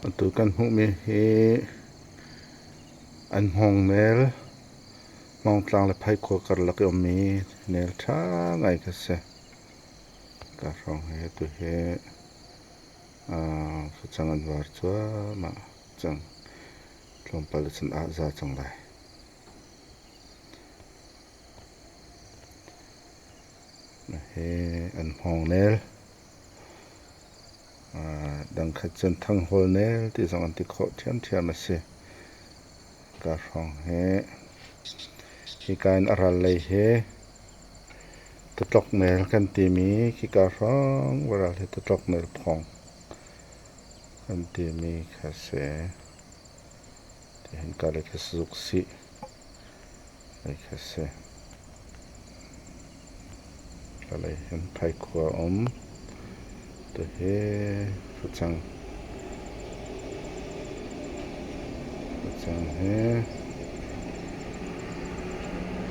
Atu kan hmuhmi hi an hmawng nel, Hmawngtlang le Phaikhua karlak i ummi nel ṭha ngai kha si. Ka hrawng hi atu hi facang an var cuahmah cang. Tlawmpal cun ah za cang lai. Hi an hmawng nel. Dangkhat cun thanghawl nel ti zong an ti khawh ṭhiamṭhiam a si. Ka hrawng hi hika in a ral lei hi tatlok nel kan timi khika hrawng varal hi tatlok nel phawng kan timi kha a si. Tihin ka lei kha sazuk sih lei kha a si. Ka lei hin phaikhua a um. Tuhi facang facang hi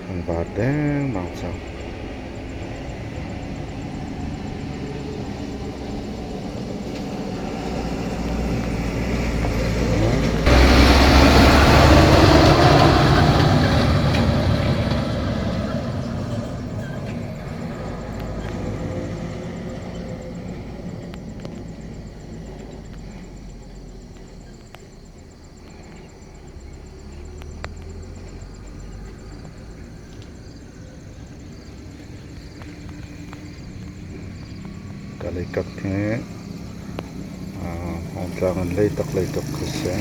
an vaar dengmang cang. Kalay-kap hi Hmawngtlang in leitak leitak khi si.